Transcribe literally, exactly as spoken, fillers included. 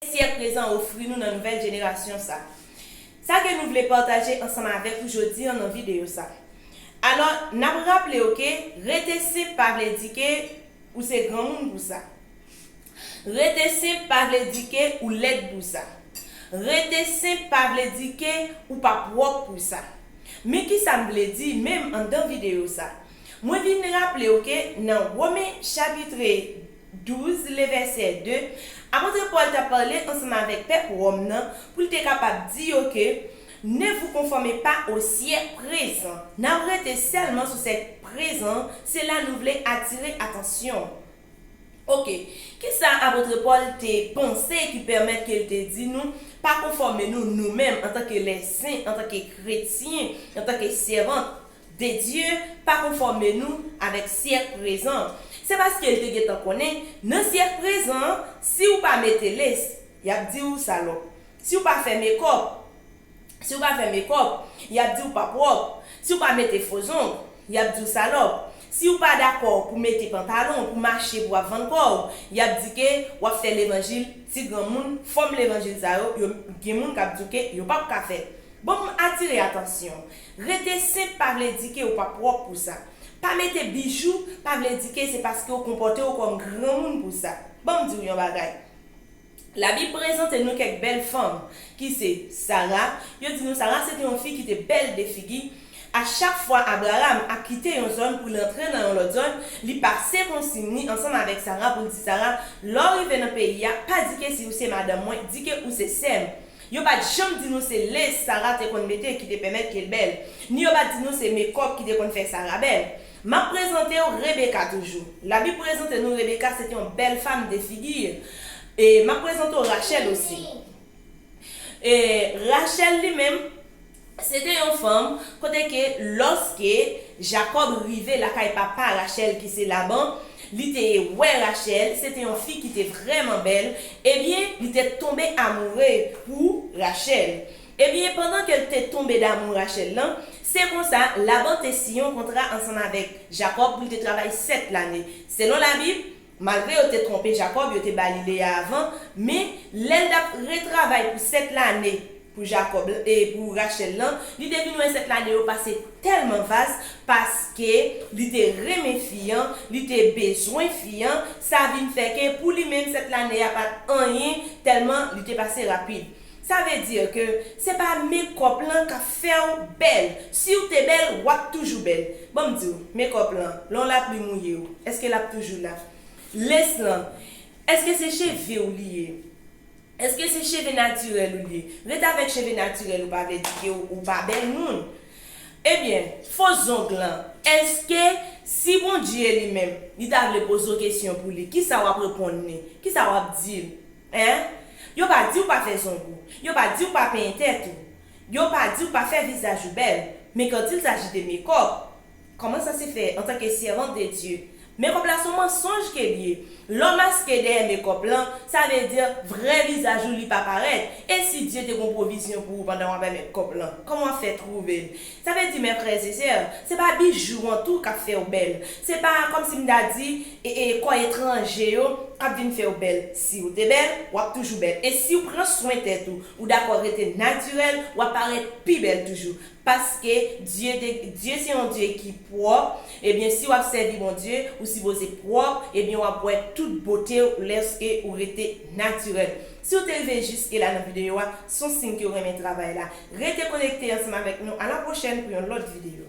Syèk prezan ofri nou nan nouvèl jenerasyon sa. Sa ke nou vle pataje ansanm avèk ou jodi an nan videyo sa. Alò, n ap raple w ke rete senp pa vle di ke ou se granmoun pou sa. Rete senp pa vle di ke ou lèd pou sa. Rete senp pa vle di ke ou pa pwòp pou sa. Men kisa m vle di menm anndan videyo sa? Mwen vin raple w ke nan Women chapit douz, le vèsè de, apot Pòl t ap pale ansanm avèk pèp Wòm nan pou l te kapab di yo ke ne vous conformez pas au siècle présent. N ap rete sèlman sou syèk prezan, se la nou vle atire atansyon. Oke, kisa apot Pòl te panse ki pèmèt ke l te di nou pa konfòme nou, nou menm, antanke lèsen, antanke kretyen, antanke sèvant de Dye, pa konfòme nou avèk syèk prezan? Se paske l te gentan konnen, nan syèk prezan an, si w pa mete les, y ap di w salòp. Si w pa fè mekòp, si w pa fè mekòp, y ap di w pa pwòp. Si w pa mete fo zong, y ap di w salòp. Si w pa dakò pou mete pantalon, pou mache, pou w ap vann kò w, y ap di ke w ap fè levanjil ti granmoun, fòm levanjil sa yo, yo, gen moun k ap di w ke yo p ap ka fè. Bon, m atire atansyon. Rete senp pa vle di ke w pa pwòp pou sa. Pa mete bijou pa vle di ke se paske w konpòte w kòm granmoun pou sa. Ban m di w yon bagay. Labib prezante nou kèk bèl fanm, ki se Sara. Yo di nou Sara se te yon fi ki te bèl de figi. A chak fwa Abraram ap kite yon zòn pou l antre nan yon lòt zòn, li pase konsiy li ansanm avèk Sara pou l di Sara, lè w rive nan peyi a, pa di ke si w se madanm mwen, di ke ou se sè m. Yo pa t janm di nou se les Sara te konn mete ki te pèmèt ke l bèl, ni yo pa t di nou se mekòp ki te konn fè Sara bèl. M ap prezante w Rebeka toujou. Labib prezante nou Rebeka se te yon bèl fanm de figi. E m ap prezante w Rachèl osi. E Rachèl li menm, se te yon fanm kote ke lòske Jakòb rive lakay papa Rachèl ki se Laban, li te wè Rachèl, se te yon fi ki te vrèman bèl, ebyen, li te tonbe amoure pou Rachèl. Ebyen, pandan ke l te tonbe damou Rachèl lan, se konsa, Laban te siyen yon kontra ansanm avèk Jakòb pou l te travay sèt lane. Selon Labib, malgre yo te twonpe Jakòb, yo te ba li Leya avan, men lè l t ap retravay pou sèt lane pou Jakòb, e pou Rachèl lan, li te vin wè sèt lane yo pase tèlman vas, paske li te renmen fi an, li te bezwen fi an, sa vin fè ke pou li menm sèt lane a pa t anyen, tèlman li te pase rapid. Sa vle di ke se pa mekòp lan k ap fè w bèl. Si w te bèl, w ap toujou bèl. Ban m di w, mekòp lan, lè yon lapli mouye w, èske l ap toujou la? Les lan, èske se cheve w li ye? Èske se cheve natirèl ou li ye? Rete avèk cheve natirèl ou pa vle di ke w, ou pa bèl moun. Ebyen, fo zong lan, èske si Bondye li menm, li ta vle poze w kesyon pou li, kisa w ap reponn li? Kisa w ap di l? Hein? Yo pa di w pa fè zong ou. Yo pa di w pa penyen tèt ou. Yo pa di w pa fè vizaj ou bèl. Men quand il s'agit de makeup, comment ça se fait en tant que servante de Dieu? Makeup la se yon mansonj ke l ye. Lè w maske dèyè makeup lan, sa vle di vrè vizaj ou li pa parèt. E si Dye te gon pwovizyon pou ou pandan w ap makeup lan, kòman w ap fè twouve l? Sa vle di, mes frères et sœurs, se pa bijou an tou k ap fè w bèl. Se pa kòmsi m ta di, e, e, kò etranje yo k ap vin fè w bèl. Si w te bèl, w ap toujou bèl. E si w pran swen tèt ou, ou dakò rete natirèl, w ap parèt pi bèl toujou. Paske Dye te, Dye se yon Dye ki pwòp. Ebyen, si w ap sèvi Bondye, ou sipoze pwòp. Ebyen, w ap wè tout bote w lèske ou rete natirèl. Si w te rive jiske la nan videyo a, se yon siy ke w renmen travay la. Rete konekte ansanm avèk nou. A la pwochèn pou yon lòt videyo.